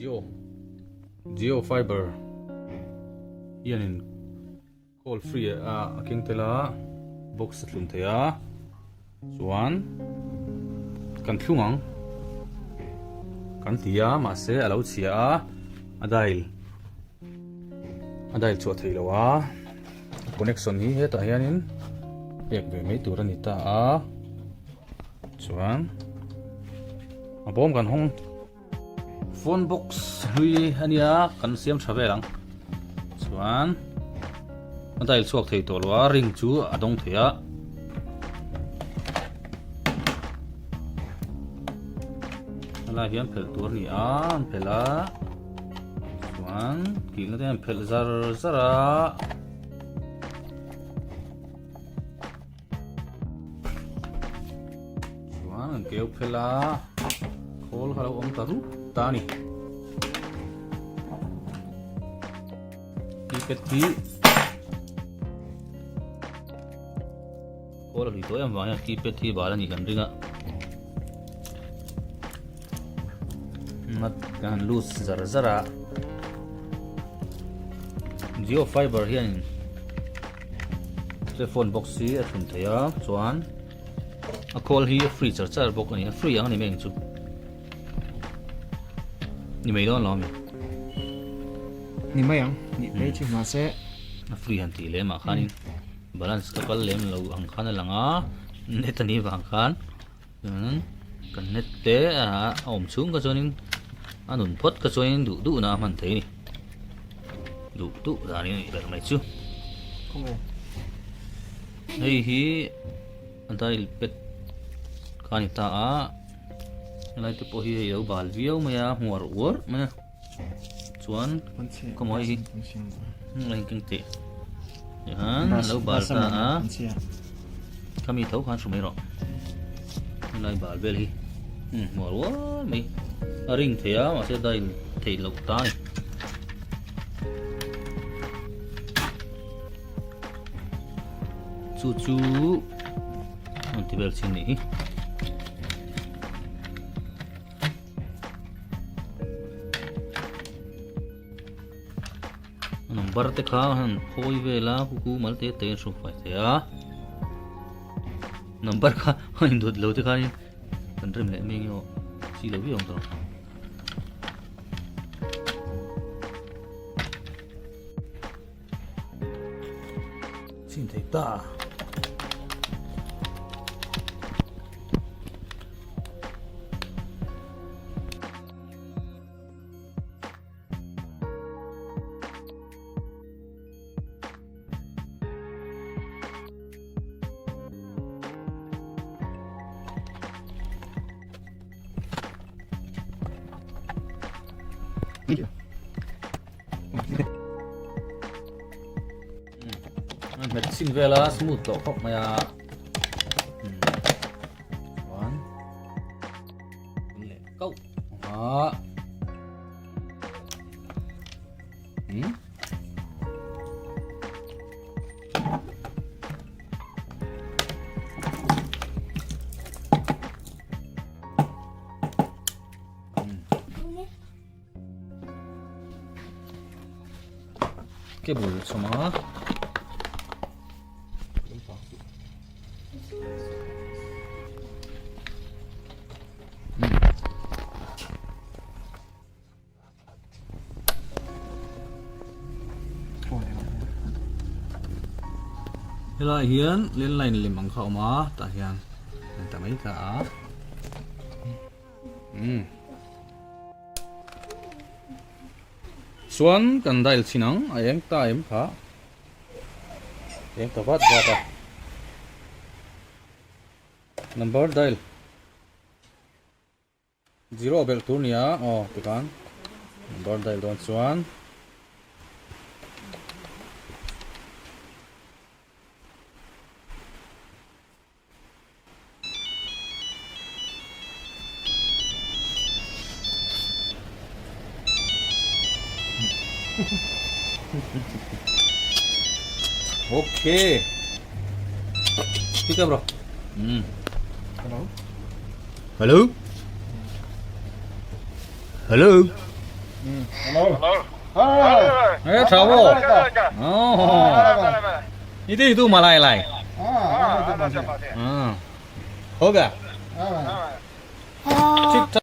Jio Jio fiber hianin call free a a keng tel a box a thlun thei a chuan kan thlung ang kan ti a mahse a lo chhia a a dial a dial chhuah theih loh a connection hi hetah hianin pek ve mai tur a ni ta a chuan a bawm kan hawng phone box hlui a nia kan siam tha vel ang chuan a dial chhuak thei tawh lo a ring chu a dawng thei a helai hian phelh tur a ni a an phelh a chuan kilhna te an phelh zar zar a. Chuan an keu phel a khawl kha lo awm ta rup ta a ni. Keypad hi khawl a hlui tawh em vang hian keypad hi bal a nih kan ring a. Ngat kan han lut zar zar a. Jio fiber hianin Telephone box hi a thlun thei a chuan a call hi a free char char bawk a ni a free ang a ni mai ang chu ni mai dawn lo a mi ni mai ang ni phei chu mahse a free han tih lem ah khanin balance ka kal lem lo ang khan a lang a net a nih vang khan kan net te a awm chhung kha chuanin a nun phawt kha chuanin duh duh na a hman thei a ni duh duh dan in a nih ber mai chu hei hi a dial pad kha a ni ta a helai te pawh hi hei a lo bal viau mai a hmuar uar mai a chuan khawmaw hei hi a inkeng teh tihian a lo bal ta a khami tho khan hru mai rawh helai bal vel hi hmuar uar mai a ring thei a mahse dial theih loh ta a ni. Chu chu an ti vel chin nih hi. Number te kha han phawi vel a kuku mal te te in hru fai thei a number kha a indawt lo te khanin kan rem leh mai nge aw chi lo viau ang tawh. Chin thei ta. Hmet chhin vel a smooth tawh khawp mai a chuan leh kauh a Cable chhawm a. Helai hian landline lem ang kha a awm a tah hian an ta mai ta a umm chuan kan dial chhin ang a eng ta em kha eng ta vat vat a number dial. Zero belh tur nia aw tikhan number dial dawn chuan Okay. Pick up bro. Hello. Hello. Hello. 哎，差不多。哦，你这都没来来。嗯，好个。